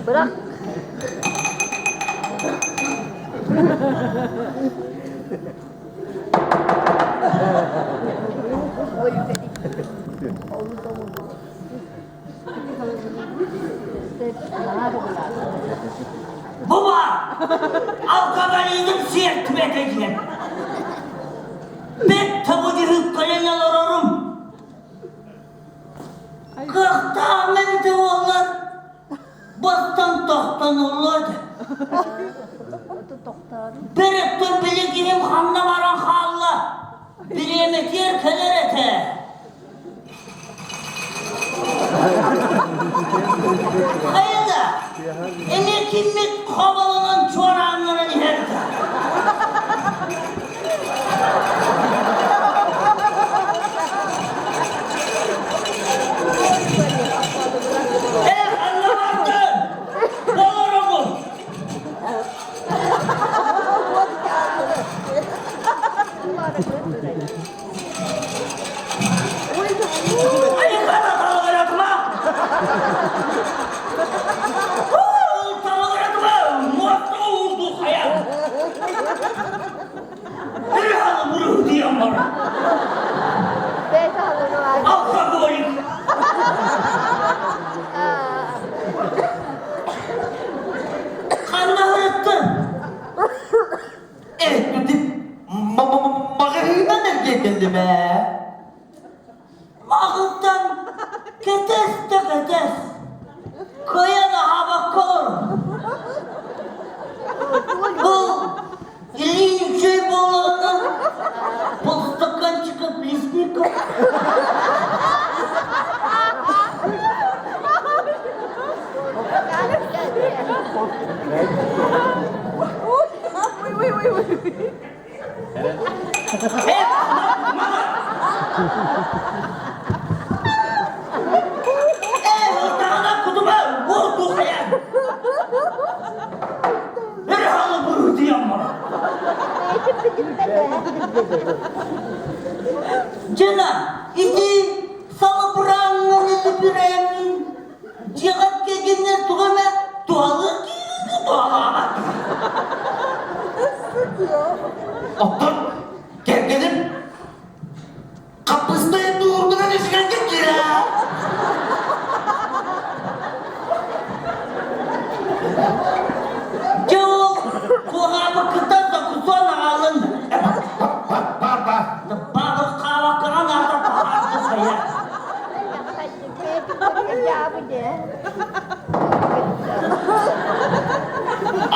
Бырах. Буба! Алкоголизм сиэртибэтэ диэн. Бэт табыдьыһыккален олорорум. Кыахтаах эбитэ буоллар, бастан тохтон ыллыа этэ. Бэрэттэн били киһим ханна баран хаалла? Бириэмэтигэр кэлэр этэ. Хайа да, эмиэ киммит хоболонон чуорааннаран иһэр да. Ээ, ханна бардын? Олоробун. Айыкана талыгыратыма! Талыгыратыма! Муоста уурду хайа! Ырыһалы буруһутуйан бар! Алкоголик! Ханна ырыттын? Эппитим маҕаһыынан эргийэн кэллим ээ. Маҕыттан кэтэс да кэтэс. Кыайан аһаабакка олор. Бу илии үчүгэй буоллаҕына полстаканчика плесни-ка. Дьына, ити салыбырааҥҥын илипирээммин дьиэҕэр кэгиннэр тугу эмэ туһалыыр киһини туһалаабат. Оттон кэргэним хаппыстай туурдунан үсүгэргэ киирэ. Дьэ ол туһаабыккыттан докусон аҕалын. Бар-бар. Баабыр хаалаккаҕа наада таһаарда хайа.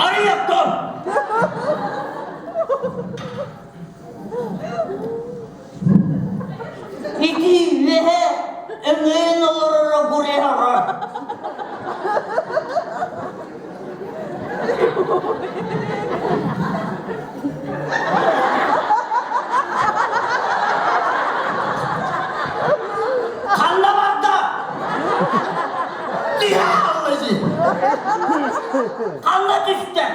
Арыйаттан! Ити үөһэ өҥөйөн олороро гуреһара. Ханна барда? Ханна түстэ?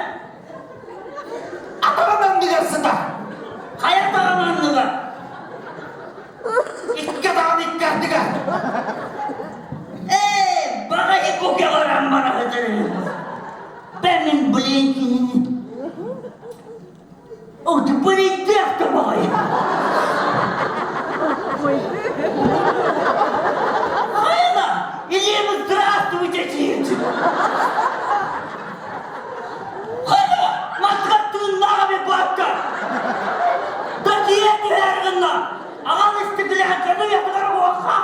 Атаҕын анныгар сытар. Хайа атаҕын анныгар? Икки атаҕын икки ардыгар. Ээ, баҕайы кукеҕаран бараһытыр. Бэмин блин кинини. О, ты блин, баҕайы. Хайа, Илиэм здравствуйте диэчи. Хайа, матка тыыннаах эбит баатта. Да киирэн түһээр гынна. Аҕал истикилээн көмү ятыгар уохха.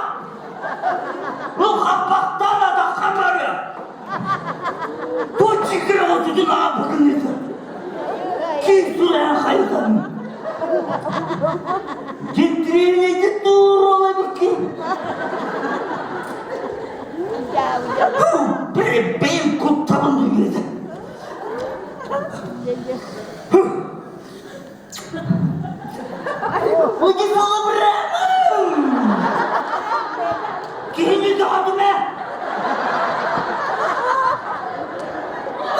Бу хаппахтан атахха барыа. Бу чикир отутун ааппытын Ким сураан хайытан. Дьиттириэнэйди туурала бикки. Бэйэм куттабын диэти. Уди салыбырамын! Киһини доҕотума!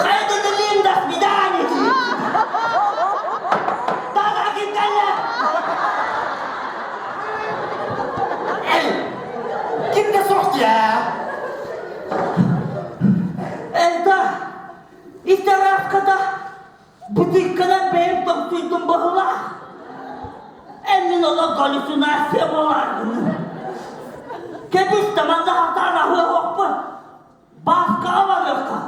Хайда дилим до свидания! Да-да, ким кэллэ? Эй, ким да суох дии. Это... Галлюцинация буолааргыны. Кэбис да манна хатаан аһыахпын. Бааскаҕа барыахха.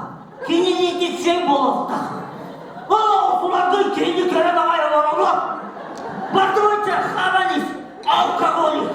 Кини илиитин буолуохтаах. Ол оҕусуларгын киһини көрө баҕайы олороллор. Бардыбычча хабан ис, алкоголик.